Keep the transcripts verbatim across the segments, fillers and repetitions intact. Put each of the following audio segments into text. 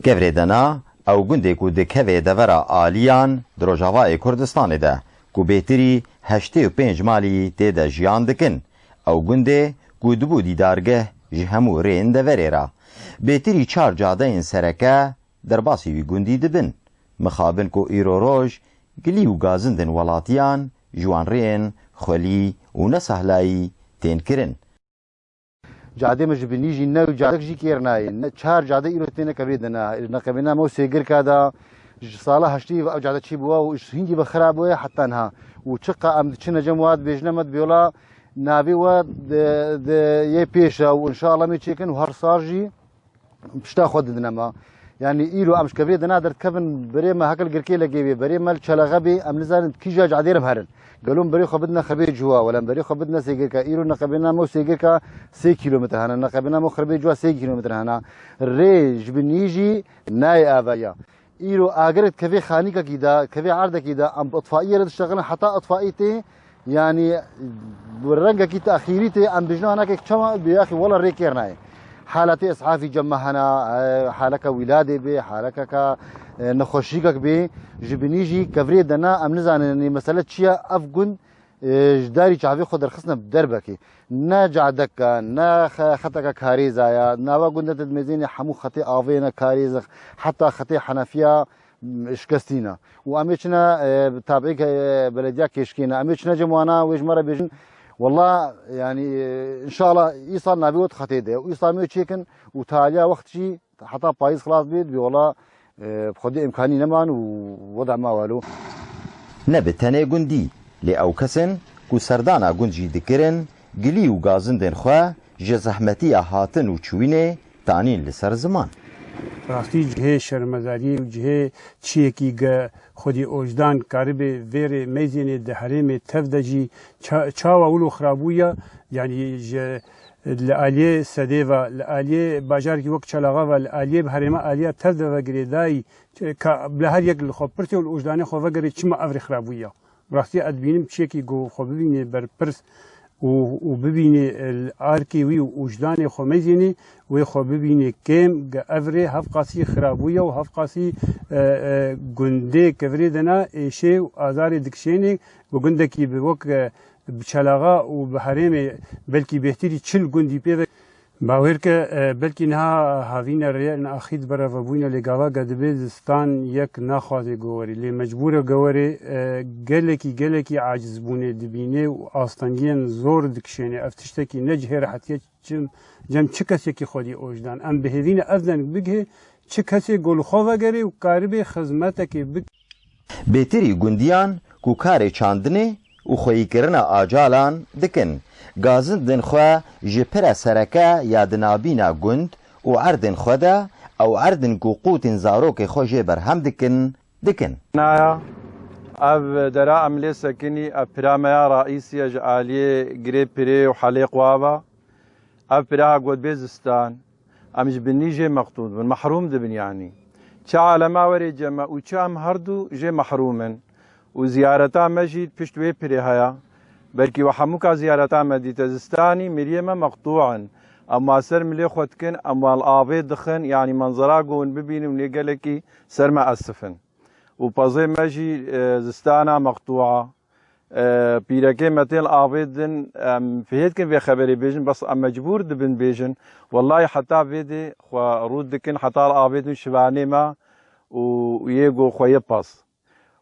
Kevrê Dena, ew gundê ku dikeve devera Aliyan di Rojavayê Kurdistanê de, ku bêtirî heştê û pênc malî tê de jiyan dikin. Ew gundê ku dibû dîdargeh ji hemû rêyên deverê re. Bêtirî çar cadeyên sereke derbasî wî gundî dibin. Mixabin ku îro roj gilî û gazindên welatiyan ji wan rêyên xwelî û nesehlayî tên kirin. Cadê me ji binî jî ne cadek jî kêr nayê. Ne çar cade îro têne Kevrê Dena. Neqebêna me û Sêgirka da ji sala heştî ve ew cade çî bûwa û ji hîngî ve xirab bûye heta niha. Û çiqa em diçine cem wa dibêjine me dibê wela navê we di, di yê pêş e û înşallah me çêkin û her sal jî pişta xwe didine me. Yanî îro em ji Kevrê Dena derdikevin, berê me hekel Girkê Legê bê, berê me li Çelexe bê, em nizanin kîja cadê re em herin. Gelo em berê xwe bidine Xirbê Cuwa, wela em berê xwe bidine Sêgirka. Îro neqebêna me û Sêgirka sê kîlometre hene, neqebêna me û Xirbê Cuwa sê kîlometre hene. Rê ji binî jî nayê avaya. Îro agirê dikevê xanîkekî de, dikevê erdekî de, em bi itfaiyê re diştexilin, heta itfaî tê, yanî bi rengekî texîrî tê, em bijna hinekek çawa bi yaxî wela rê kêr nayê. Haletê îshafî cem me hene, e, haleke wîladê bê, halekeke, e, nexweşîkek bê, ji binî jî Kevrê Dena, em nizanin, yanî mesele çi ye, ev gund e, ji darî çavê xwe derxistine bi derbekê. Ne cadek e, ne xe-, xeteke karêza ye, nava gundê te dimêzênê hemû xetê avê ne karêz e, heta xetê henefiya, m, şikestî ne. Û em ê çine, e, tabî ke, e, belediya kêşkê ne. Em ê çine cem wana wê ji me re bêjin, wela, yanî, e, înşallah îsal navê we di xetê de ye. Û îsal em ê çêkin û taliya wext jî heta payîz xilas bê, dibê wela, e, bi xwedî îmkanî neman û weda ma welo. Ne bi tenê gundî, lê ew kes in ku serdana gund jî dikirin, gilî û gazindên xwe ji zehmetiya hatin û çûyînê tanîn li ser ziman. Rastî cihê şermedariyê û cihê çiyekî ge xwedî ojdan karibe vê rê meyzênê di herêmê tev de jî ça-, çawa wilo xirabûya, yanî ji Li aliyê sedê ve, li aliyê bajarekî wek Çelaxa ve, li aliyê bi herêma aliya tev de ve girêdayî, ka bila her yek li xwe pirsê û li ojdanê xwe vegerê çima ev rê xirabûya. Bi rastî ez dibînim çiyekî ku xwe bibînê berpirs û, û bibînê, e, li arkê wî û ojdanê xwe meyzênê, wê xwe bibînê kêm, ge ev rê hevqasî xirabûya û hevqasî, e, e, gundê Kevirê Dena êşê û azarê dikişênê, bi gundekî bi wek, e, bi Çelaxa û bi herêmê belkî bêhtirî çil gundî pê ve. Bawer ke, e, belkî niha havîne rê, ne axî di berevebûyîne, lê gava ge dibe zistan yek naxwaze ku werê, lê mecbûr e ku werê, e, gelekî, gelekî acizbûnê dibîne û astengiyên zor dikişêne. Ev tiştekî ne cihê rehetiyê cem, cem çi kesekî xwedî ojdan. Em bi hêvî ne ev deng bigihê çi kesê ku li xwe vegerê û karibê xizmetekê bik. Bêtirî gundiyan ku karê çandinê û xweyîkirina acalan dikin, gazindin xwe ji pira sereke ya di nabîna gund û erdên xwe de, ew erdin ku qûtên zarokê xwe jê berhem dikin, dikin. Naya, ev dera em lê sekinî, ev pira me ya raîsî ye ji aliyê girê pirê û helê qwava. Ev pira ha got bê zistan, em ji binî jê meqtûl dibin, mehrûm dibin yanî. Çi alema werê cem me û çi em herdu jê mehrûm in. Û ziyareta me jî pişt wê pirê heye. Belkî we hemûka ziyareta me dîte, zistanî miriyê me meqtû in. Em wan ser milê xwe dikin, em wan li avê dixin, yanî menzera ku hûn bibînin, hûn ê gelekî ser me esif in. Û pezê me jî, e, zistana meqtûa. E, pîrekê me tên li avê din, em fihê dikin vê xeberê bêjin, bes em mecbûr dibin bêjin. Wellahî heta vê dê xwe rût dikin, heta li avê din şivanê me û yê go xwe yê pez.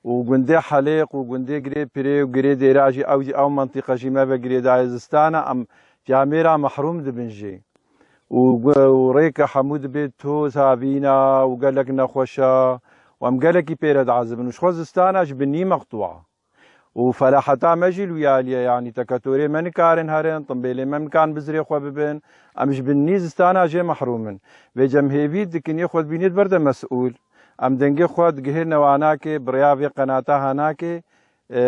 Û gundê Helêq û gundê Girê Pirê û Girê Dêra jî ew jî ew mentiqe jî me ve girêdayê zistana, em camêra mehrûm dibin jê. Û gu-, û rêke hemû dibê toz havîna û gelek nexweş e û em gelekî pê re diezibin û ji xwe zistana ji binî meqtûa. Û felaheta me jî li wî alî ye, yanî teketorê me nikarin herin, timbêlê me nikarin bi zirê xwe bibin, em ji binî zistana jê mehrûm in. Vê cem hêvî dikin yê xwe dibînê di ber de mesûl. Em dengê xwe digihêrine wanakê, bi rêya vê qenata hanakê, e,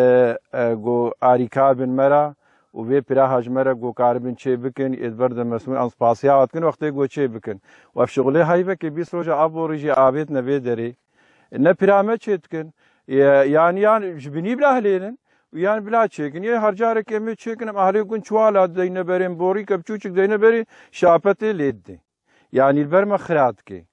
e, go arîkar bin me re û vê piraha ji me re go karibin çê bikin, ê di ber de mesûl em spasiya we dikin, wextê go çê bikin. Û ev şixulê heyvekê bîst roja ev borî jî avêtine vê derê. Ne pira me çê dikin. E, yanî yan ji binî bila hilênin û yan bila çêkin. Yê her carekê em ê çêkin, em ahlê gund çiwala deyne berê, em borîke biçûçik deyne berê, şapetê lê didê. Yanî li ber me xira dike.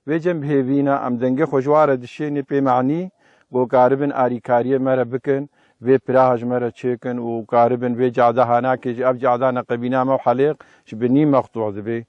Vê cem bi hêvî ne, em dengê xwe ji wan re dişênê pê manî, ku karibin arîkariyê me re bikin, vê piraha ji me re çêkin û karibin vê cada hanakê jî, ev cada neqebîna me û helêq ji binî mextû dibe.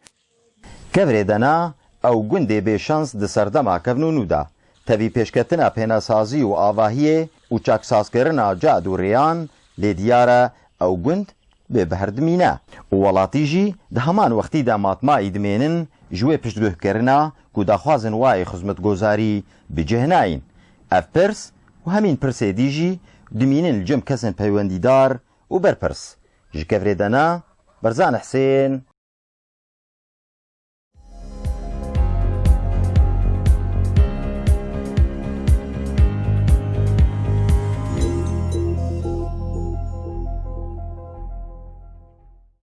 Kevrê Dena, ew gundê bêşans di serdema kevn û nû de. Tevî pêşketina pênesazî û avahiyê û çaksazkirina cad û rêyan, lê diyar e ew gund bê bi her dimîne. Û welatî jî di heman wextî de matmayî dimênin ji wê piştguhkirina ku daxwazin wayê xizmetgozarî bi cih nayîn. Ev pirs û hemîn pirsê dî jî dimînin li cem kesên peywendîdar û berpirs. Ji Kevrê Dena, Berzan Husên,